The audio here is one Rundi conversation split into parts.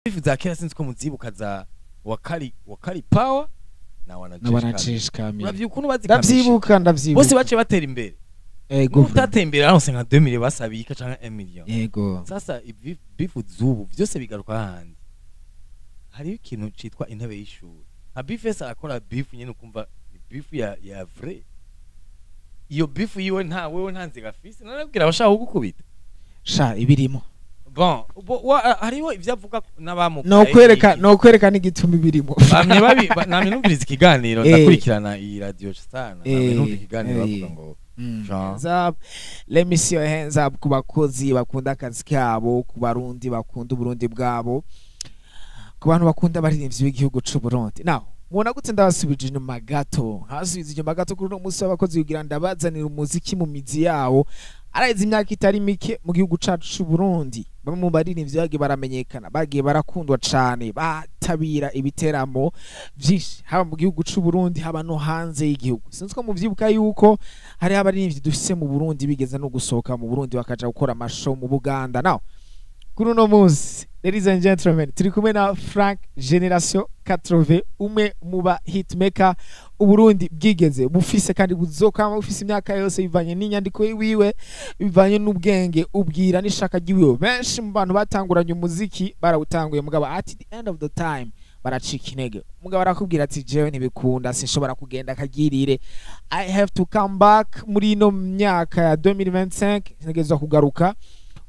Beef za kera, sinzi ko muzibuka, za wakali wakali power na na wanajeshi. Wanajeshi kamili. Uravyibuka ukuntu bazikamishe? Ndavyibuka, ndavyibuka. Bose baciye batera imbere. Utateye imbere aronse nka 2 million basabika canke 1 million. Sasa ibi beef zubu vyose bigaruka hahandi hariho ikintu citwa intebe y'ishuri. Nka Bface arakora beef nyene, ukumva ni beef ya vrai. Iyo beef yiwe nta wewe nta nziga afise, narabwira abashaka kugukubita. Sha ibirimo. Bon, hariho ivyo avuga n'abamukaye. No kwereka n'igituma ibirimo. Bamye babi namye numviriza ikiganiro. Ndakurikirana iyi radio sana, namye numva ikiganiro bavuga ngo Jean. Hands up. Let me see your hands up ku bakozi bakunda akazi kabo, ku Barundi bakunda Uburundi bwabo, ku bantu bakunda abaririmbyi b'igihugu c'u Burundi. Now, mubona gute? Ndabasubije inyuma gato, nkabasubiza inyuma gato kuri uno munsi w'abakozi kugira ndabazanira umuziki mu mizi yawo. Araheze imyaka itari mike mu gihugu cacu c'u Burundi bamwe mu baririmbyi bagiye baramenyekana, bagiye barakundwa cane, batabira ibiteramo vyinshi, haba mu gihugu c'u Burundi, haba no hanze y'igihugu. Sinzi ko muvyibuka yuko hariho abaririmbyi dufise mu Burundi bigeze no gusohoka mu Burundi bakaja gukora amashow mu Buganda. Now, kuri uno munsi, ladies and gentlemen, turi kumwe na Frank Generation 80, umwe mu ba hitmaker Uburundi bwigeze bufise kandi buzokama bufise imyaka yose, bivanye n'inyandiko yiwiwe, bivanye n'ubwenge, ubwira n'ishaka ry'iwiwe. Benshi mu bantu batanguranye umuziki barawutanguye, mugabo at the end of the time baracika intege. Mugabo arakubwira ati: "Jewe ntibikunda, sinshobora kugenda akagirire, I have to come back." Muri ino myaka ya 2025 ntegerezwa kugaruka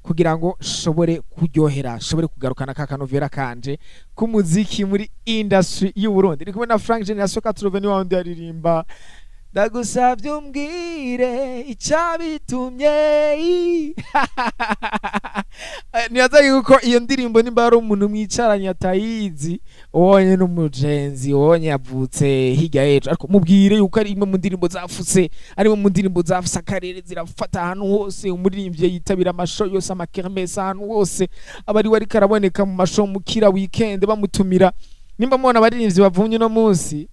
kugira ngo nshobore kuryohera, nshobore kugarukana ka kanovera kanje k'umuziki muri industry y'u Burundi. Ndi kumwe na Frank Generation 80, ni wa wundi aririmba "Ndagusavye umbwire icabitumye". Nibaza yuko iyo ndirimbo, nimba ari umuntu mwicaranye atayizi, ubonye n'umugenzi ubonye yavutse hirya y'ejo, ariko mubwire yuko ari imwe mu ndirimbo zafutse, ari imwe mu ndirimbo zafuse akarere, zirafata ahantu hose. Umuririmbyi yitabira amashow yose, amakermesse, ahantu hose aba ari we ariko araboneka mu mashow, mukira weekend bamutumira. Nimba mubona abaririmbyi bavumye uno munsi,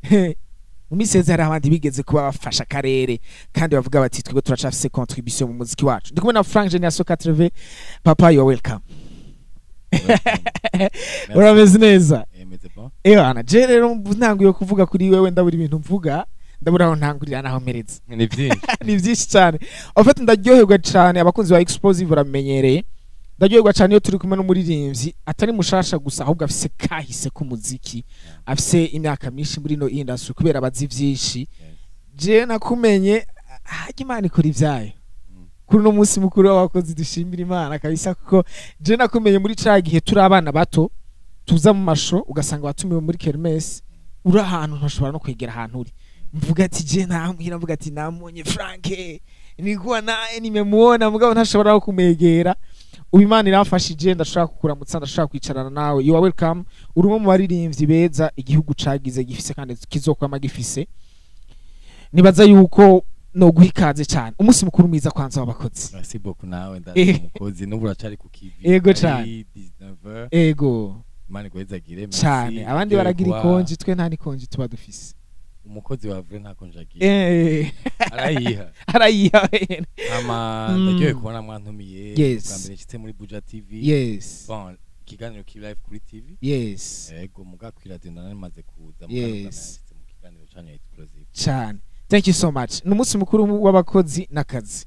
mu minsi heze hari abandi bigeze kuba bafasha akarere kandi bavuga bati: "Twebwe turacafise contribution mu muziki wacu." Ndi kumwe na Frank Generation 80. Papa, you are welcome. Urameze neza? Meze bon. Ewana, je rero ntanguye kuvuga kuri wewe, ndabura ibintu mvuga, ndabura aho ntangurira naho mpereza. Ni byinshi. Ni byinshi cyane. En fait, ndaryoherwa cyane, abakunzi ba Explosive baramenyereye, ndaryoherwa cyane iyo turi kumwe n'umuririmbyi atari mushasha gusa, ahubwo afise kahise k'umuziki, afise imyaka myinshi muri ino industry, kubera abazi vyinshi. Je nakumenye hajya Imana ikora ivyayo. Kuri uno munsi mukuru w'abakozi dushimira Imana kabisa, kuko je nakumenye muri ca gihe turi abana bato, tuza mu mashow ugasanga watumiwe muri kermesse, uri ahantu ntashobora no kwegera ahantu uri. Mvuga ati je namuhira, mvuga ati namonye Frank, nilikuwa naye, nimemuona, mugabo ntashobora no kumwegera. Ubu Imana iramfashije, ndashobora kukuramutsa, ndashobora kwicarana nawe. You are welcome. Uri umwe mu baririmbyi beza igihugu cagize, gifise kandi kizokwama gifise. Nibaza yuko no guha ikaze cyane. Umunsi mukuru mwiza kwanza w'abakozi. Merci beaucoup. Nawe ndazi umukozi n'ubu uracari ku kivi. Yego Ari cane. 19h. Ego. Imana iguhezagire, merci. Cyane. Abandi Ryohewe baragira kuba ikonji, twe nta n'ikonji tuba dufise. Umukozi wa vrai nta konji agira. Arayiha. Arayiha. Hama ndaryohewe kubona mwantumiye. Bwa mbere nshitse muri Buja TV. Bon, ikiganiro kiri live kuri TV. Ego, muga kuri radio narimaze kuza, muga nshitse mu kiganiro canyu Explosive. Cyane, thank you so much. Ni umunsi mukuru w'abakozi n'akazi.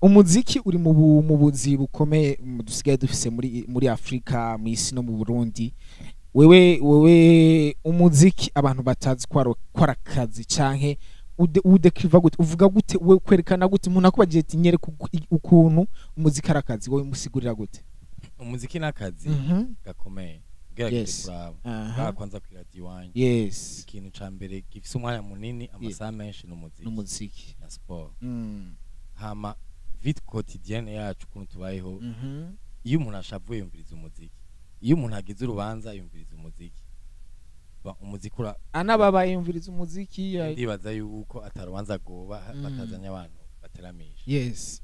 Umuziki uri mu buzi bukomeye dusigaye dufise muri Afrika, mu isi no mu Burundi. Wewe umuziki abantu batazi ko ari akazi, canke udekriva gute, uvuga gute, we kwerekana gute? Umuntu akubagiye ati: "Nyereka ukuntu umuziki ari akazi", wowe musigurira gute? Umuziki n'akazi gakomeye ugerageje kuraba. Ngaha kwanza kuri radio iwanyu, ikintu ca mbere gifise umwanya munini, amasaha menshi, n'umuziki n'umuziki na sport. Hama vie quotidienne yacu, ukuntu tubayeho, iyo umuntu ashavuye yumviriza umuziki, iyo umuntu agize urubanza yumviriza umuziki. Umuziki ura Anababaye yumviriza umuziki Ndibaza yuko atarubanza goba batazanye abantu bateramisha.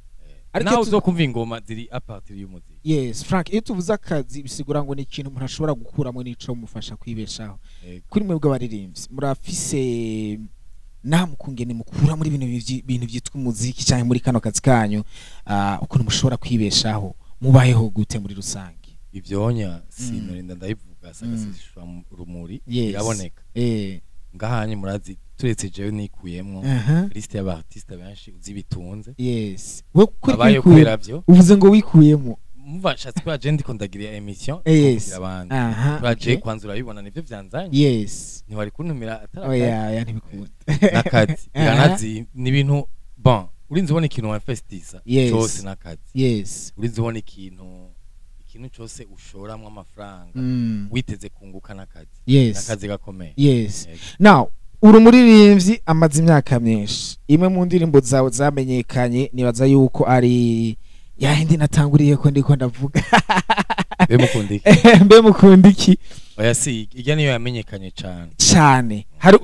Ariko Nawe uzokumva ingoma ziri à partir y'umuziki. Yes, Frank, iyo tuvuze akazi bisigura ngo ni ikintu umuntu ashobora gukuramo n'ico mufasha kwibeshaho. Kuri mwebwe abaririmbyi, murafise namwe ukungene mukura muri bino bintu byitwa umuziki cyangwa muri kano kazi kanyu, ukuntu mushobora kwibeshaho, mubayeho gute muri rusange? Ivyonya sinorinda ndabivuga. ndabivuga sagaseseshwa rumuri, Yes. biraboneka. Ngahanye murazi, turetse jewe nikuyemwo, liste y'aba artiste benshi uzi bitunze Yes, we kuri abaye wikuye kubera vyo. Uvuze ngo wikuyemo? Muva nshatse kubera je ndiko ndagiriya émission, kugira abandi kubera je kwanza urabibona, nivyo vyanzanye. Ntiwari kuntumira atari Oya, oya, ntibikunda. N'akazi biranazi, ni ibintu bon, urinze ubona ikintu wanfestisa cose n'akazi. Urinze ubona ikintu cose ushoramwo amafaranga witeze kunguka n'akazi. N'akazi gakomeye. Yego. Now, uri umuririmbyi amaze imyaka myinshi. Imwe mu ndirimbo zawe zamenyekanye nibaza yuko ari yahindi natanguriye ko ndiko ndavuga. Be mukunda iki? Mbe mukunda iki? Oya, si ijya niyo yamenyekanye cane. Cyane. Hari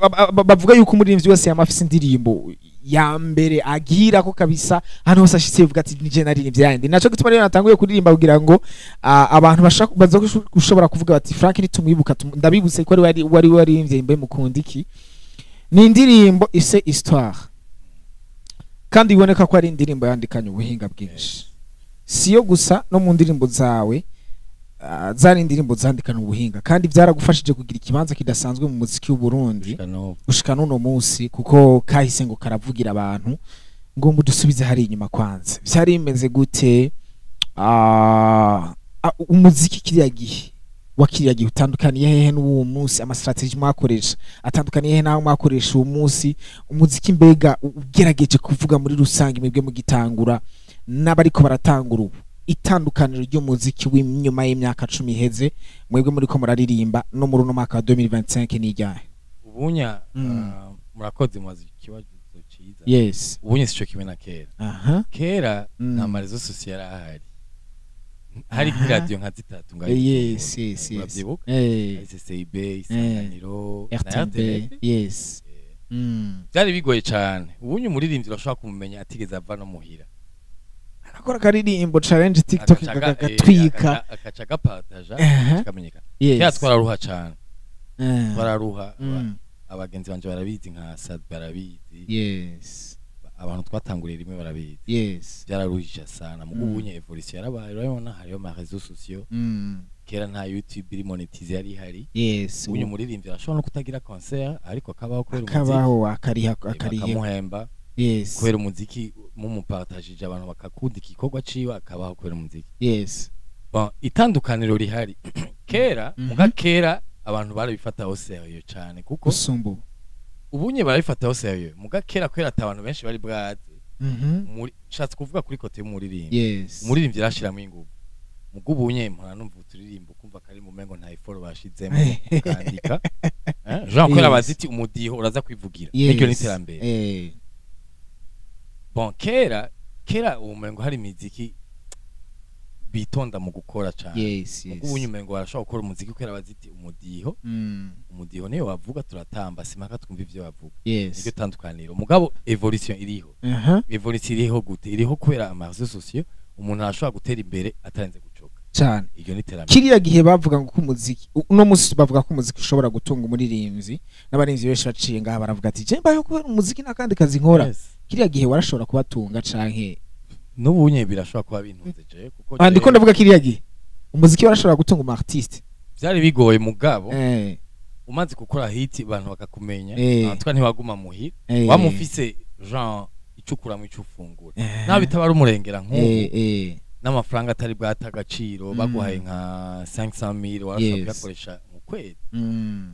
bavuga yuko umuririmbyi wese yama afise indirimbo ya mbere agira ko kabisa hano hose ashitse bivuga ati nije naririmbye yandi. Naco gituma rero natanguye kuririmba kugira ngo abantu bashaka baza gushobora kuvuga bati Frank nitumwibuka. Ndabibutse ko ari wari waririmbye mbe mukunda iki. Ni indirimbo ise histoire kandi iboneka ko ari indirimbo yandikanye ubuhinga bwinshi. Siyo gusa, no mu ndirimbo zawe zari indirimbo zandikana ubuhinga kandi byaragufashije kugira ikibanza kidasanzwe mu muziki w'u Burundi Gushika n'ubu. Gushika n'uno munsi, kuko kahise ngo karavugira abantu ngo mudusubize hari inyuma. Kwanza byari bimeze gute? Umuziki kiriya gihe wa kiriya gihe utandukaniye hehe n'uwo munsi? Ama strategy mwakoresha atandukaniye hehe n'aho mwakoresha uwo munsi? Umuziki mbega ugerageje kuvuga muri rusange, mwebwe mugitangura n'abariko baratangura ubu, itandukaniro ry'umuziki w'inyuma y'imyaka 10 iheze mwebwe muriko muraririmba no muri uno mwaka wa 2025 ni iryahe? Ubunya murakoze, mubaza ikibazo ciza. Ubunye sico kimwe na kera. Kera nta ma réseaux sociaux yari ahari, hari nk'iradiyo nka zitatu ngaho. Yes. Urabyibuka? Hari CCIB, Isanganiro na RTNB. RTNB. Byari bigoye cane. Ubunye umuririmbyi urashobora kumumenya atigeze ava no muhira. Akora akaririmbo, challenge TikTok, kagatwika. Akaca agapartaja, kamenyekana. Kera twararuha cane. Twararuha. Abagenzi banje barabizi, nka Sad barabizi. Abantu twatanguriye rimwe barabizi. Byararuhisha sana mugo. Ubunye évolution yarabaye, urabona hariyo ma réseaux sociaux. Kera nta YouTube iri monétisée yari ihari. Ubunye umuririmbyi arashobora no kutagira concert ariko akabaho kubera umuziki. Akabaho, akariha, akariha. Bakamuhemba kubera umuziki, mumupartagije abantu bakakunda igikorwa ciwe, akabaho kubera umuziki. Bon, itandukaniro rihari kera, muga kera abantu barabifataho sérieux cane kuko gusumba ubu. Ubunye barabifataho sérieux, muga kera kubera ata abantu benshi bari bwaze. Muri nshatse kuvuga kuri côté y'umuririmbyi. Umuririmbyi yarashiramo inguvu, muga ubunye mpora numva uturirimbo kumva kari mu mengo nta effort bashizemo ukandika. Jean kubera baziti umudiho uraza kwivugira. Niryo n'iterambere. Bon, kera umengo hari imiziki bitonda mu gukora cane. Muga ubunye umengo barashobora gukora umuziki kubera baziti umudiho. Umudiho niyo bavuga turatamba, simpaka twumva ivyo bavuga. Niryo tandukaniro. Mugabo évolution iriho. Évolution iriho gute? Iriho kubera ama réseaux sociaux, umuntu arashobora gutera imbere atarenze gucoka. Cyane. Iryo ni iterambere. Kiriya gihe bavuga ngo ko umuziki, uno munsi bavuga ko umuziki ushobora gutunga umuririmbyi, n'abaririmbyi benshi baciye ngaha baravuga ati je mbayeho kubera umuziki n'akandi kazi nkora. Kiriya gihe warashobora kubatunga canke? N'ubunye birashobora kuba bintunze je kuko Ah, ndiko ndavuga kiriya gihe umuziki warashobora gutunga umu artiste? Byari bigoye, mugabo umaze gukora hit abantu bakakumenya, en tout cas ntiwaguma muhira. Wamufise genre ico ukuramo, ico ufungura, naho bitaba ari umurengera nk'ubu, n'amafaranga atari bwate agaciro, baguhaye nka 500,000 warashobora kuyakoresha mu kwezi.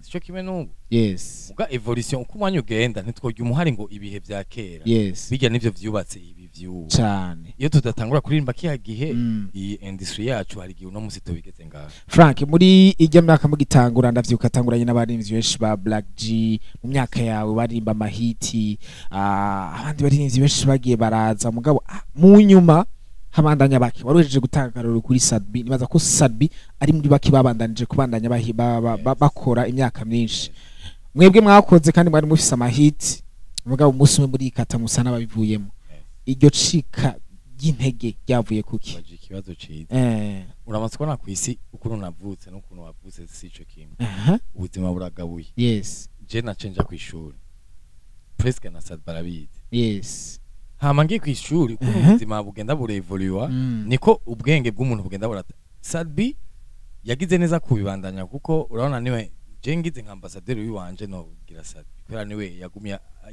Sico kimwe n'ubu. Muga évolution, uko umwanya ugenda, ntitworya umuhari ngo ibihe vya kera. Bijya nivyo vyubatse ibi vy'ubu. Iyo tudatangura kuririmba kiya gihe, iyi industry yacu hari igihe uno musi tubigeze ngaha. Frank, muri ijya myaka mugitangura, ndavyibuka atanguranye n'abaririmbyi benshi ba Black G mu myaka yawe barimba amahiti, abandi baririmbyi benshi bagiye baraza, mugabo mu nyuma habandanya bake. Wari uhejeje gutanga akarorero kuri Sadbi, nibaza ko Sadbi ari muri bake babandanije kubandanya bahi, ba, ba, ba, bakora imyaka myinshi. Mwebwe mwakoze kandi mwari mufise amahiti, mugabo umunsi umwe murikata musa n'ababivuyemo. Iryo cika ry'intege ryavuye kuki? Baje ikibazo ciza. Uramaze kubona kw'isi ukuntu navutse n'ukuntu wavutse si ico kimwe. Ubuzima buragabuye. Je nacenja kw'ishuri presque na Sad barabizi. Hama ngiye kw'ishuri, ukuntu ubuzima bugenda burevoluwa, niko ubwenge bw'umuntu bugenda burata. Sadbi Yagize neza kubibandanya, kuko urabona niwe je ngize nka ambassadeur wiwanje no gira Sat-B, kubera niwe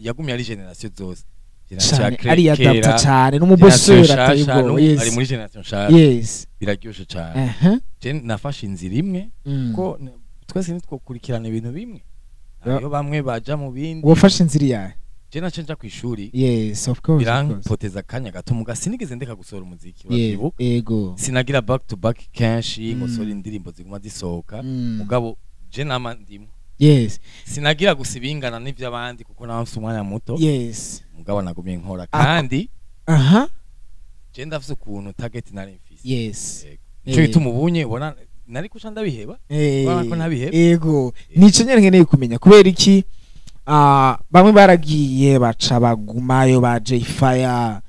yagumye ari génération zose. Génération ya Cane ari adapta cane, n'umuboseur ateye ubwoba. Ari muri génération nshasha. Biraryoshe cane. Je nafashe inzira imwe, ko twese nitwokurikirana ibintu bimwe. Hariyo bamwe baja mu bindi. Wafashe inzira yawe. Je nace nja kw'ishuri. Yes, of course, of course. Birampoteza akanya gato, muga sinigeze ndeka gusohora umuziki. Urabyibuka? Ego. Sinagira back to back kenshi ngo sohora indirimbo ziguma zisohoka, mugabo je nama ndimwo. Sinagira gusa ibingana n'ivy'abandi, kuko nawe mfise umwanya muto. Mugabo nagumye nkora, kandi je ndafise ukuntu target nari mfise. Yego. Nico gituma ubunye ubona nari kuca ndabiheba. Urabona ko ntabiheba. Ego, nico nyene nkeneye kumenya, kubera iki bamwe baragiye baca bagumayo, ba Jay Fire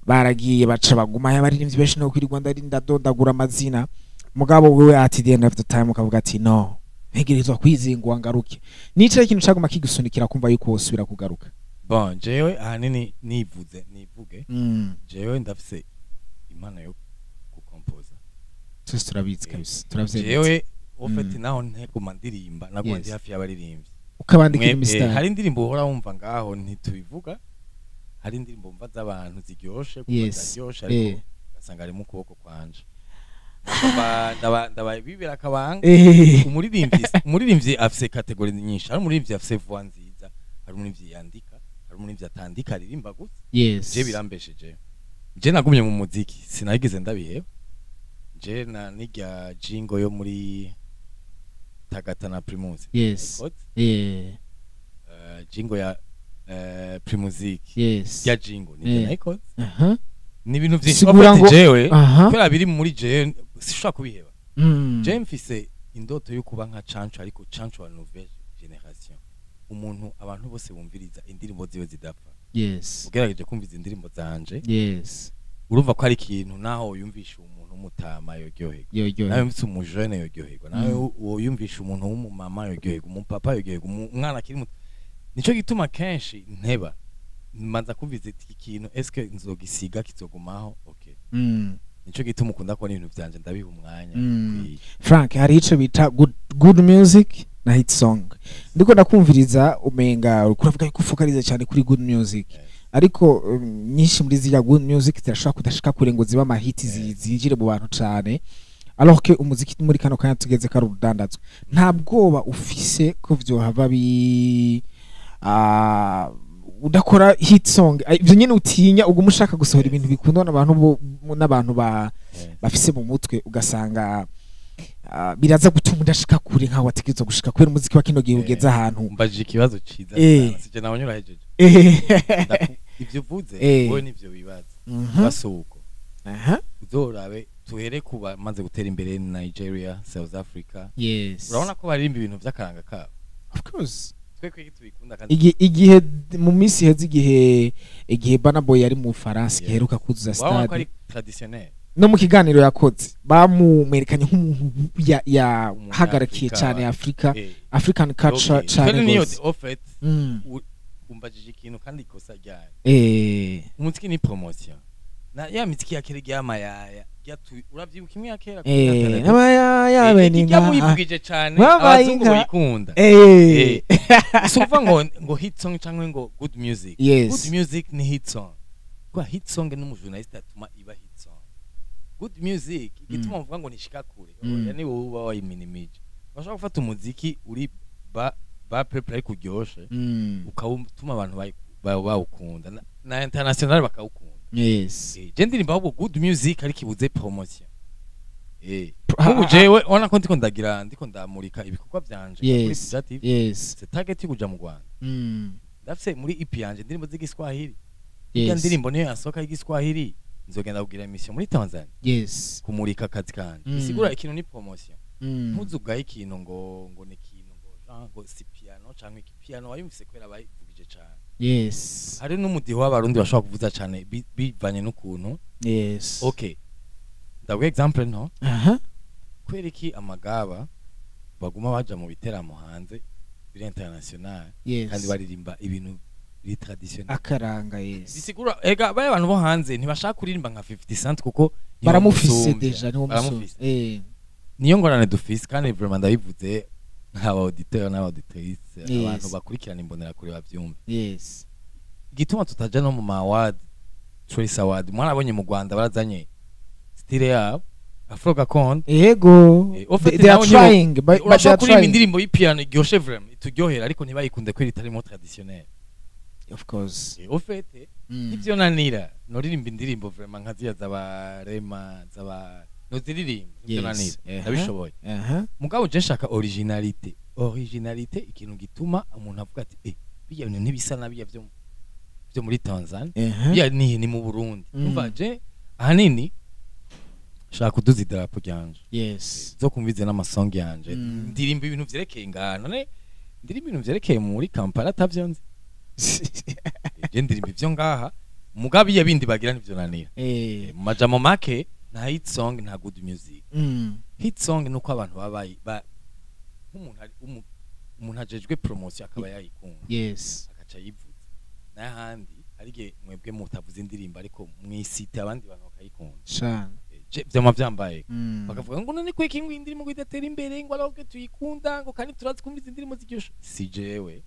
baragiye baca bagumayo, abaririmbyi benshi no kwirirwa ndadondagura amazina, mugabo wewe at the end of the time ukavuga ati no, ntegerezwa kwizingwa ngaruke. Nico ikintu caguma kigusunikira kumva yuko wosubira kugaruka? Bon, jewe ahanini nivuze nivuge, jewe ndafise impano yo gukompoza. Twese turabizi kabisa, turavyemeza. Jewe ofeti naho nteguma ndirimba, naguma ndi hafi y'abaririmbyi. Ukabandikira imisitari. Hari indirimbo uhora wumva ngaho ntitubivuga, hari indirimbo mva z'abantu ziryoshe kuko ziryoshe, ariko ugasanga harimo ukuboko kwanje. Ndaba bibera akabanga. Umuririmbyi afise catégorie nyinshi. Hari umuririmbyi afise voix nziza, hari umuririmbyi yandika, hari umuririmbyi atandika aririmba gusa. Je birambesheje, je nagumye mu muziki, sinageze ndabiheba. Je na nirya jingle yo muri Tagata na Primus. Jingle ya Primusic, ya jingle ni nayikoze. Ni ibintu byinshi. Sigura En fait, ngo- jewe kubera biri muri jewe sishobora kubiheba. Je mfise indoto yo kuba nka Canco, ariko Canco wa nouvelle génération, umuntu abantu bose bumviriza indirimbo ziwe zidapfa. Ugerageje kumviza indirimbo zanje, urumva ko ari ikintu naho yumvisha umuntu w'umutama yoryoherwa, Yoryohe. nawe yumvise umujene yoryoherwa, nawe uwo yumvisha umuntu w'umumama yoryoherwa, umupapa yoryoherwa, umwana akiri muto. Nico gituma kenshi nteba mbanza kumviza iki kintu, eske nzogisiga kizogumaho? Okay. Nico gituma ukunda kubona ibintu vyanje ndabiha umwanya ukwiye. Frank, hari ico bita good music na hit song. Ndiko ndakumviriza, umenga uriko uravuga yuko ufokaliza cyane kuri good music, ariko nyinshi muri ziriya good music zirashobora kudashika kure ngo zibe amahiti, zinjire mu bantu cane, alors que umuziki muri kano kanya tugeze ko ari urudandazwa. Nta bwoba ufise ko vyohava bi udakora hit song? Ivyo nyene utinya, uguma ushaka gusohora ibintu bikundwa n'abantu n'abantu ba bafise mu mutwe, ugasanga biraza gutuma udashika kure nkaho wategerezwa gushika, kubera umuziki wa kino gihe ugeze ahantu. Umbajije ikibazo ciza sana, sije nawe nyurahejeje. Ivyo uvuze, wowe nivyo wibaza, basuko uzorabe, tuhere ku bamaze gutera imbere, Nigeria, South Africa, urabona ko baririmba ibintu vy'akaranga kabo. Of course. Twe kwigi tubikunda kandi. Igihe mu minsi iheze, igihe Burna Boy yari mu Faransa, iheruka kuzuza Urabona ko stade, ari traditionnel. No mu kiganiro yakoze bamumwerekanye nk'umuntu yahagararikiye Umunyafrika. cyane Afrika, African culture cyane Twebwe niyo gose. En fait, umbajije ikintu kandi ikosa ryayo. Umuziki ni promotion na ya miziki ya kera ry'amayaya uravyibuka imwe ya kera kuri internet? N'amayaya bene Irya inka. muyivugije cane, Wabaye abazungu inka. bayikunda. Si ukuvuga ngo hit song cyangwa ngo good music. Good music ni hit song, kwa hit song ni umujournaliste atuma iba hit song. Good music, igituma mvuga ngo nishika kure, oya, ni wowe uba wayiminimije. Bashobora gufata umuziki uri ba peuple ariko uryoshe, ukawutuma abantu bawukunda na international bakawukunda. Je ndirimba ahubwo good music ariko ibuze promotion. Nk'ubu jewe ubona ko ndiko ndagira, ndiko ndamurika ibikorwa vyanje kuri Buja TV. C'est target yo kuja mu Rwanda. Ndafise muri EP yanje indirimbo z'igiswahili. Irya ndirimbo niyo yasohoka y'igiswahili, nzogenda kugira émission muri Tanzania kumurika akazi kanje. Bisigura ikintu ni promotion. Ntuzugaye ikintu ngo ni ikintu ngo genre ngo si piano canke iki piano wayumvise kubera bayivugije cane. Hari n'umudiho w'abarundi bashobora kuvuza cane bivanye n'ukuntu. Okay, ndaguha exemple nto. Kubera iki amagaba baguma baja mu biteramo hanze biri international kandi baririmba ibintu biri traditionnel? Akaranga, yes. Bisigura ega baya abantu bo hanze ntibashaka kuririmba nka 50 Cent kuko Baramufise. ntibamusumbya. Déjà niwo Baramufise. musumba. Niyo ngorane dufise, kandi vraiment ndabivuze nk'aba auditeur n'aba auditrice, abantu bakurikirana imbonera kure bavyumve. Igituma tutaja no mu ma award, Trace Award, mwarabonye mu Rwanda barazanye style yabo afro gakondo. Au fait, They are naho nibo- trying, but they urashobora are kuririmba trying. indirimbo y'ipiano iryoshe, vraiment ituryohera, ariko ntibayikunde kubera itarimo traditionnel. Of course. Au fait, ivyo nanira noririmba indirimbo vraiment nka ziriya z'abarema, z'aba noziririmba ivyo nanira, ndabishoboye. Mugabo je nshaka originalité, originalité, ikintu gituma umuntu avuga ati: "Eh, bijya bintu ntibisa na bijya vyo muri Tanzania, bijya ni mu Burundi." Umva, je ahanini nshaka kuduza idarapo ryanje, zo kumvize n'amasong yanje. Ndirimba ibintu vyerekeye ingano, ne ndirimba ibintu vyerekeye muri Kampala atavyo nzi. Je ndirimba ivyo ngaha, mugabo iyo bindi bagira ntivyo nanira. Mu majambo make, nta hit song, nta good music. Hit song nuko abantu baba nk'umuntu ari umuntu ajejwe promotion akaba yayikunda, agaca yivuza. N'ahandi hari igihe mwebwe mutavuze indirimbo, ariko mwisite abandi bantu bakayikunda. Shana. Je vyama vyambaye, bakavuga ngo none kweki ngo indirimbo ngo idatera imbere, ngo ariko tuyikunda, ngo kandi turazi kumva izi ndirimbo ziryoshe. Si jewe,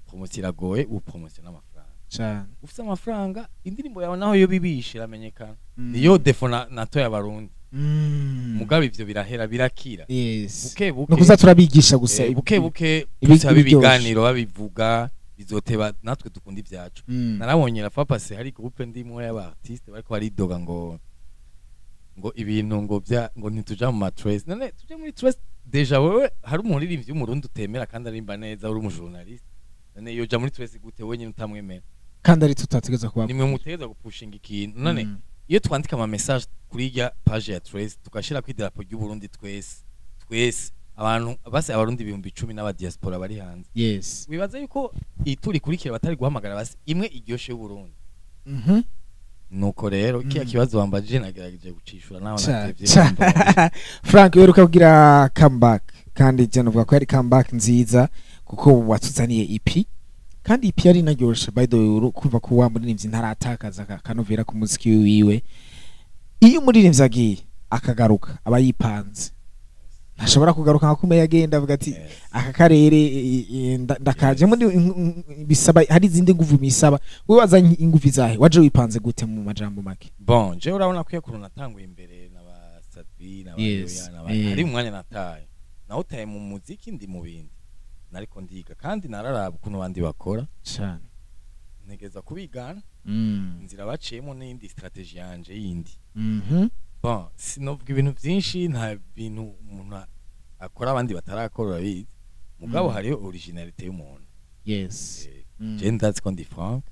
promotion iragoye ubu, promotion n'amafaranga. Ufise amafaranga, indirimbo yawe naho yo bibishe iramenyekana. Niyo défaut natoye abarundi. Mugabo ivyo birahera, birakira. Buke buke. Nukuza turabigisha gusa. Buke buke, tusaba ibiryoshe. Ibiganiro babivuga bizoteba, natwe dukunda ivyacu. Narabonye la fois passée hari groupe ndimwo y'aba artiste bariko baridoga ngo ibintu ngo bya ngo ntituja mu ma Trace. None tuje muri Trace, déjà wewe hari umuririmbyi w'umurundi utemera kandi aririmba neza, uri umujournaliste, none yoja muri Trace gute wenyine utamwemera? Kandi ari tutategeza kuba. Nimwe mutegeza gupushinga ikintu. None iyo twandika ama message kuri irya page ya Trace, tugashira ku idarapo ry'u Burundi, twese twese, abantu base abarundi 10,000 n'aba diaspora bari hanze, wibaza yuko ituri ikurikira batari guhamagara basi imwe iryoshe y'u Burundi? Nuko rero kiya kibazo wambajije nagerageje gucishura naho natevye. Frank, uheruka kugira comeback, kandi je novuga ko yari comeback nziza kuko watuzaniye EP, kandi EP yari inaryoshe, by the way. Kumva ko wa muririmbyi ntaratakaza akanovera ku muziki wiwe. Iyo umuririmbyi agiye akagaruka aba yipanze, ntashobora kugaruka nka kumwe yagenda avuga ati: "Aka karere ndakaje muri bisaba hari izindi nguvu bisaba." Wewe wazanye inguvu izahe? Waje wipanze gute mu majambo make? Bon, je urabona ko iyo natanguye imbere n'aba Sadbi n'aba Yoya n'aba hari umwanya nataye, nawutaye mu muziki, ndi mu bindi nariko ndiga, kandi nararaba ukuntu abandi bakora, ntegeza kubigana inzira baciyemo n'iyindi stratégie yanje yindi. Bon, sinovuga ibintu byinshi, nta bintu umuntu akora abandi batarakora, urabizi. Mugabo hariho originalité y'umuntu. Je ndazi ko ndi Frank.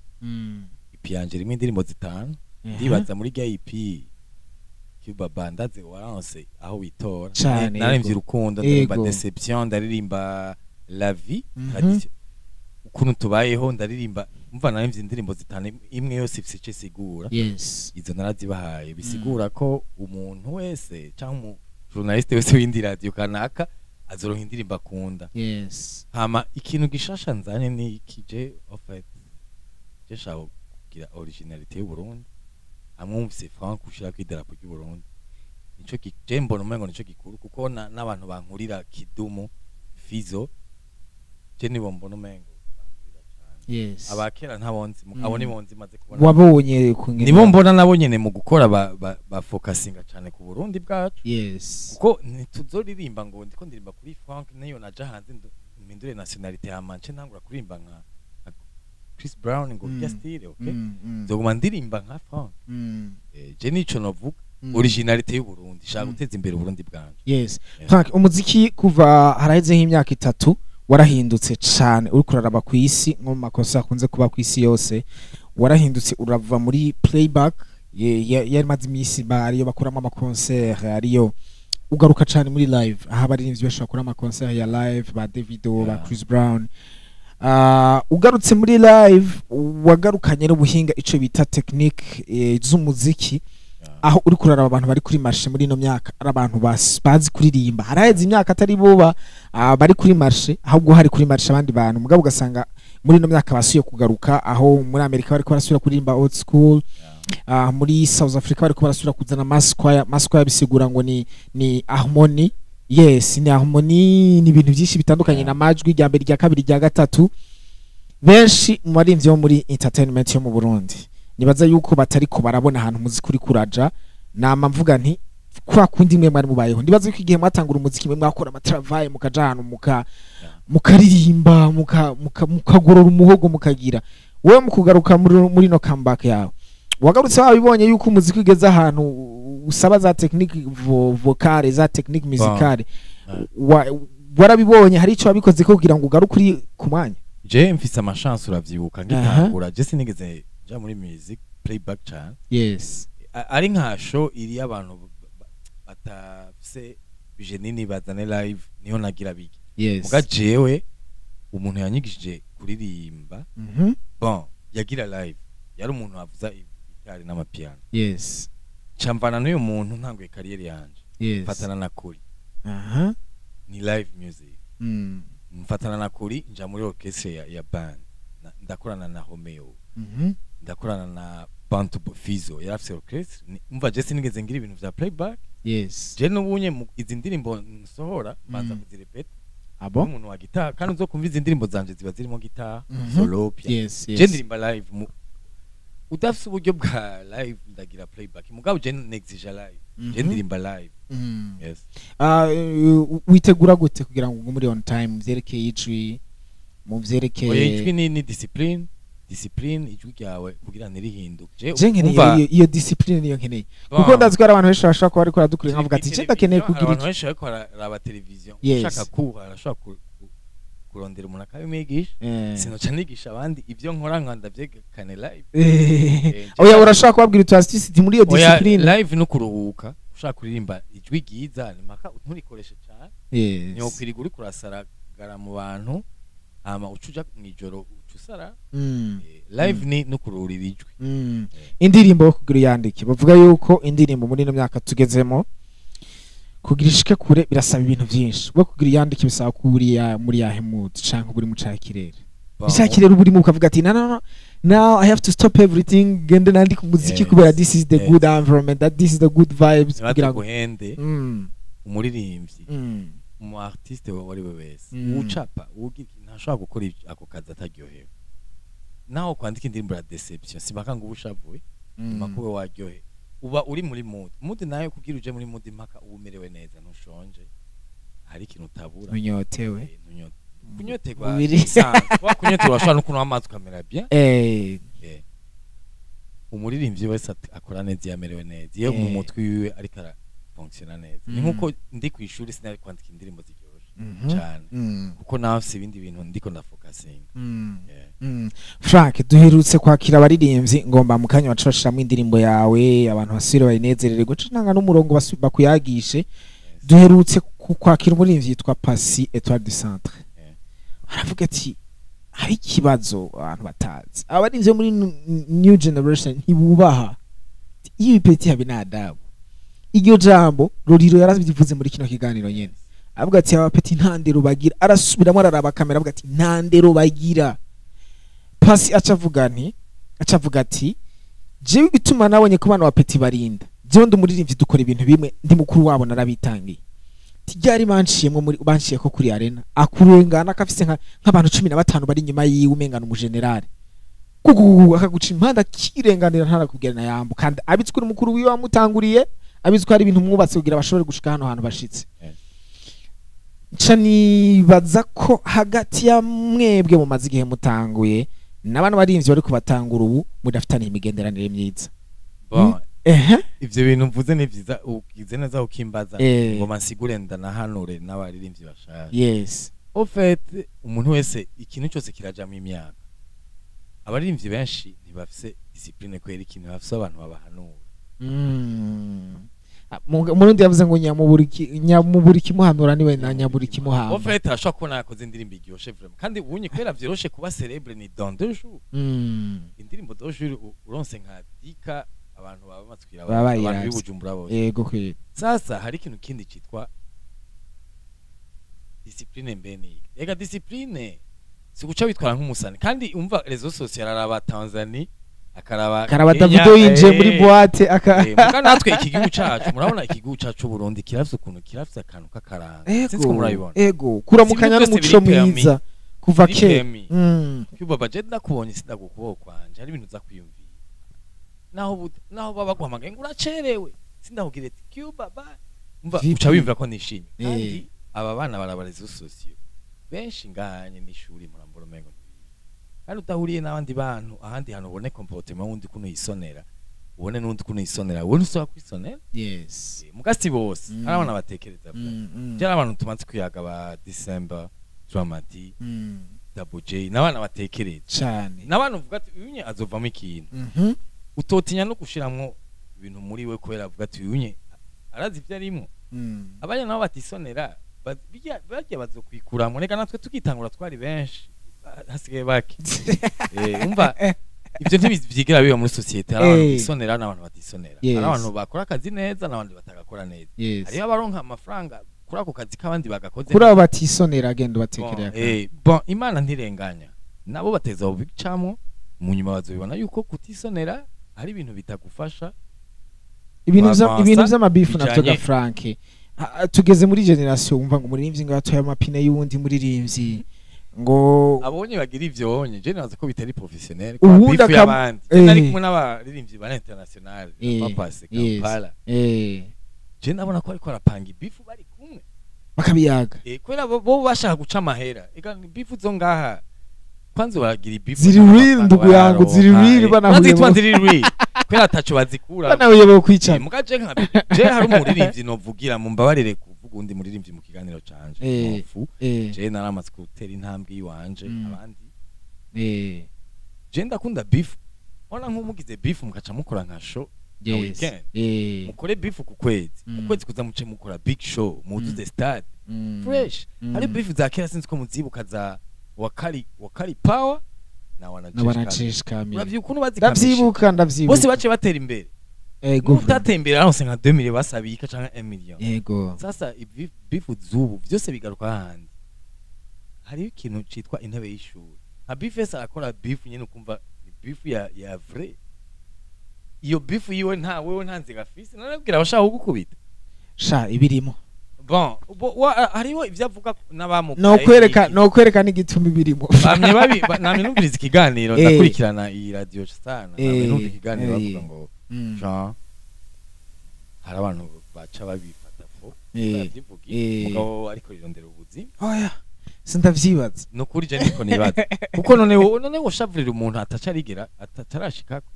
EP yanje irimo indirimbo zitanu. Ndibaza muri rya EP Cuba Bandaze waranse aho witora. Cane, Naririmbye urukundo, ndaririmba déception, ndaririmba la vie, tradition, ukuntu tubayeho, ndaririmba. Umva, naririmbye indirimbo zitanu, imwe yose ifise ico isigura. Izo narazibahaye, bisigura ko umuntu wese cyangwa umu journaliste wese w'indi radio kanaka azoronka indirimbo akunda. Hama ikintu gishasha nzanye ni iki? Je en fait je shaka kugira originalité y'u Burundi, hamwe wumvise Frank ushirako idarapo ry'u Burundi. Nico je mbona umengo nico gikuru, kuko n'abantu bankurira, Kidumu, Fizo, je nibo mbona umengo bankurira cane. Abakera ntabonzi, abo nibo nzi maze kubona. Wabonye kungena Nibo mbona nabo nyene mu gukora ba focusinga cane ku Burundi bwacu, kuko ntituzoririmba ngo ndiko ndirimba kuri Frank, niyo naja hanze mpindure nationalité, hama nce ntangura kuririmba nka Chris Brown ngo mm. Style, okay, nzoguma ndirimba nka Frank. Je nico novuga, originalité y'u Burundi, shaka guteza imbere Uburundi bwanje. Frank, umuziki kuva haraheze nk'imyaka 3 warahindutse cane. Uriko uraraba ku isi, nko mu makosa akunze kuba ku isi yose, warahindutse urava muri playback yari maze iminsi ariyo bakuramo amaconcert, ariyo ugaruka cane muri live, aho abaririmbyi benshi bakora amaconcert ya live, ba Davido, ba Chris Brown. Ugarutse muri live wagarukanye n'ubuhinga, ico bita technique z'umuziki, aho uri kuraraba abantu bari kuri marché muri ino myaka ari abantu bazi kuririmba. Haraheze imyaka atari bo bari kuri marché, ahubwo hari kuri marché abandi bantu. Mugabo ugasanga muri ino myaka basuye kugaruka, aho muri Amerika bariko barasubira kuririmba old school, muri South Africa bariko barasubira kuzana mass choir. Mass choir bisigura ngo ni harmony. Yes, ni harmonie, ni ibintu byinshi bitandukanye n'amajwi, rya mbere, rya kabiri, rya gatatu. Benshi mu baririmbyi bo muri entertainment yo mu Burundi nibaza yuko batariko barabona ahantu umuziki uri kuraja. Nama mvuga nti kwa kundi mwe mwari mubayeho, ndibaza yuko igihe mwatangura umuziki mwe mwakora amatravail, mukaja ahantu mukaririmba, mukagorora umuhogo, mukagira. Wewe mu kugaruka muri no comeback yawe, wagarutse wabibonye yuko umuziki ugeze ahantu usaba za technique vocale, za technique musicale? Warabibonye? Hari ico wabikoze ko kugira ngo ugaruke uri ku mwanya? Je mfise amachance, uravyibuka ngitangura je sinigeze nja muri music playback cane. Ari nka show iri abantu batafise budget nini, bazane live, niho nagira bige. Muga jewe umuntu yanyigishije kuririmba, bon, yagira live, yari umuntu avuza gitari n'amapiano. Camvana n'uyu muntu ntanguye carrière yanje, mfatana na kuri ni live music. Mfatana na kuri, nja muri orchestre ya band. Ndakorana na Romeo, ndakorana na Bantu Fizo, yari afise orchestre. Umva, je sinigeze ngira ibintu vya playback. Je n'ubunye izi ndirimbo nsohora mbanza kuzirepeta Abo n'umuntu wa gitari, kandi uzokumva izi ndirimbo zanje ziba zirimo gitari, solo, piano. Yes Je ndirimba live. Udafise uburyo bwa live, ndagira playback, mugabo je nexige live. Je ndirimba live. Yes. Ah, witegura gute kugira ngo ugume uri on time mu vyerekeye ijwi, mu vyerekeye? Oya, ijwi ni discipline, discipline ijwi ryawe kugira ntirihinduke. Je Je nkeneye iyo discipline, niyo nkeneye, kuko ndazi ko hari abantu benshi bashobora kuba bariko baradukurikira nkavuga ati je ndakeneye kugira abantu ijwi. Benshi bariko bararaba televiziyo, ushaka kuha arashobora kurondera umuntu akabimwigisha. Sinoca nigisha abandi ibyo nkora nka ndavyegekane live. Oya, urashobora kubabwira utu astuce muri iyo Oya, discipline. Live no kuruhuka. Ushaka kuririmba ijwi ryiza ni mpaka nturikoreshe cyane. Ntiwokwiriga uriko urasaragara mu bantu, hama uca uja mw'ijoro uca usara. Live ni no kuruhurira ijwi. Indirimbo yo kugira uyandike, bavuga yuko indirimbo muri ino myaka tugezemo kugira ishike kure birasaba ibintu byinshi. We kugira uyandike bisaba kuba uri muri yahe mood, canke uri mu ca kirere? Bon, Ica kirere uba urimo ukavuga ati no, no, no, now I have to stop everything, ngende nandike umuziki, kubera this is the good environment, that this is the good vibes, kugira ngo ntibatuguhende. Umuririmbyi, umu artiste uwo ari we wese, ucapa, ugira iki, ntashobora gukora ako kazi ataryohewe. Naho kwandika indirimbo ya déception, simpaka ngo ube ushavuye, mpaka ube waryohe, uba uri muri mood. Mood nayo, kugira uje muri mood, mpaka uba umerewe neza, ntushonje, hari ikintu utabura. Unyotewe. Kunyoterwa Mubiri. bisanzwe. Kuba kunyoterwa urashobora no kunywa amazi ukamera bien. Umuririmbyi wese akora neza iyo amerewe neza, iyo mu mutwe wiwe ariko arafonctiona neza. Ni nkuko ndi ku ishuri, sinari kwandika indirimbo ziryoshye cyane, kuko nawe afise ibindi bintu ndiko ndafocusinga. Yeah. Frank, duherutse kwakira abaririmbyi, ngomba mu kanya baca bashiramo indirimbo yawe, abantu basubire bayinezererwe, nca ntanga n'umurongo bakuyagishe. Duherutse kwakira umuririmbyi yitwa Pasi Etoile du Centre. Aravuga ati hari ikibazo abantu batazi, abaririmbyi bo muri new generation ntibubaha, iyo ipeti habe n'adabu. Iryo jambo Roriro yarabivuze muri kino kiganiro nyene, avuga ati aba petits nta ndero bagira. Arasubiramo, araraba kamera, avuga ati nta ndero bagira. Pasi aca avuga nti, aca avuga ati jewe igituma nabonye ko bana ba petits barinda, jewe ndi umuririmbyi, dukora ibintu bimwe, ndi mukuru wabo, narabitangiye. Tijyari banciyemwo muri banciye ko kuri arena akurengana akafise nk'abantu 15 bari inyuma yiwe, umengana umugenerale kugugu, akaguca impande akirenganira, ntarakubwira na yambo, kandi abitswe n'umukuru wiwe wamutanguriye, abitswe hari ibintu mwubatse kugira bashobore gushika hano hantu bashitse. Nca nibaza ko hagati ya mwebwe mumaze igihe mutanguye n'abantu barimvye bariko batangura ubu mudafitaniye imigenderanire myiza. Bon, ehe. Ivyo bintu mvuze ni vyiza, ugize neza ukimbaza. Ngoma nsigure, ndanahanure n'abaririmbyi bashasha. Au fait, umuntu wese, ikintu cyose kirajamo imyaka. Abaririmbyi benshi ntibafise discipline kwera ikintu bafise abantu babahanura. Ah, Umurundi yavuze ngo nyamubura ikimuhanura niwe na nyabura ikimuhamba. Au fait, arashobora kubona yakoze indirimbo iryoshe vraiment, kandi ubunye kubera vyoroshe kuba célèbre ni dans 2 jours. Indirimbo 2 jours, uronse nka dika abantu baba batwira, Baba abantu bayiravye. b'Ibujumbura bose. Yego kweli. Sasa hari ikintu kindi citwa discipline. Mbe ni ega discipline si guca witwara nk'umusani, kandi umva réseaux sociaux araraba Tanzania. Akaraba Akaraba Kenya, Davido yinjiye muri boîte aka muga natwe iki gihugu cacu, murabona iki gihugu cacu Burundi kirafise ukuntu, kirafise akantu k'akaranga. Sinzi ko murabibona. Ego, kuramukanya Si ibintu n'umuco byose biri permis. mwiza kuva Biri kera. permis. Cuba baje ndakubonye, sindagukuboko kwanje, hari ibintu uza kwiyumvira naho baba baguhamagaye ngo uracerewe, sindakubwira ati Cuba ba umva, VP. uca wiyumvira ko nishimye. Kandi aba bana baraba réseaux sociaux benshi ngahanye n'ishuri, murambura umengo ntibiga. Kandi udahuriye n'abandi bantu ahandi hantu, ubone comportement wundi kuno yisonera, ubone n'undi kuno yisonera, wowe ntusaba kwisonera. Muga si bose. Hari abana batekereza. Byari abantu tumaze kwiyaga ba December, Dramati, Double J, n'abana batekereza, Cane. n'abantu uvuga ati uyu nye azovamo ikintu, utotinya no gushiramwo ibintu muri we kubera avuga ati uyu nye arazi ibyo arimwo. Abanya nabo batisonera, barya bazokwikuramwo. Reka natwe tukitangura twari benshi, hasigaye bake. Umva, ibyo ntibivyigera biba muri société. Hari abantu bisonera n'abantu batisonera. Hari abantu bakora akazi neza n'abandi batagakora neza. Hariho abaronka amafaranga kuri ako kazi k'abandi bagakoze. Kuri abo batisonera, agenda ubatekerera. Bon, bon, Imana ntirenganya, nabo bateza bicamwo, mu nyuma bazobibona yuko kutisonera hari ibintu bitagufasha. Ibintu Bavansa, ibintu vy'amabifu navyo ga bijanye. Frank. Tugeze muri génération wumva ngo umuririmbyi ngo yatoye amapine y'uwundi muririmbyi ngo Abonye bagira ivyo bonye, je nibaza ko bitari professionnel. Uwundi Bifu y'abandi. Nari kumwe n'abaririmbyi ba international, Papase Kampala, je ndabona ko ariko arapanga ibifu bari kumwe. Bakabiyaga. Kubera bo bashaka guca amahera. Ega ibifu zo ngaha kwanza baragira ibifu Ziri real, ndugu yangu, ziri real, banahuye bazitwa ziri real kubera ataco bazikura. Banahuye bo kwicana. Muga je nka je hari umuririmbyi novugira, mumbabarire kuvuga undi muririmbyi mu kiganiro canje, Nofu. Je naramaze gutera intambwe yiwanje, abandi je ndakunda beef. Ona nk'umugize beef mugaca mukora nka show nka weekend, mukore beef ku kwezi, mu kwezi kuza muce mukora big show, muzuze stade, fresh. Hari beef za kera, sinzi ko muzibuka, za wakali, wakali power na Na wanajeshi. Wanajeshi kamili. Uravyibuka ukuntu bazikamishe? Ndavyibuka, ndavyibuka. Bose baciye batera imbere. Utateye imbere aronse nka 2 million basabika canke 1 million. Sasa ibi bifu zubu vyose bigaruka hahandi. Hariho ikintu citwa intebe y'ishuri. Nka Bifes arakora beef nyene ukumva ni beef ya vrai. Iyo beef yiwe nta wewe nta nziga afise, narabwira abashaka kugukubita. Sha ibirimo. Bon, hariho ivyo avuga n'abamukaye. No kwereka n'igituma ibirimo. Bamye babi namye numviriza ikiganiro, ndakurikirana iyi radio sana, namye numva ikiganiro, bavuga ngo Jean, hari abantu baca babifata fo baravyivugira, mugabo ariko rirondera ubuzima. Oya, sindavyibaza. Nukuri je niko nibaza, kuko none woshavurira umuntu ataca arigera atacarashikako.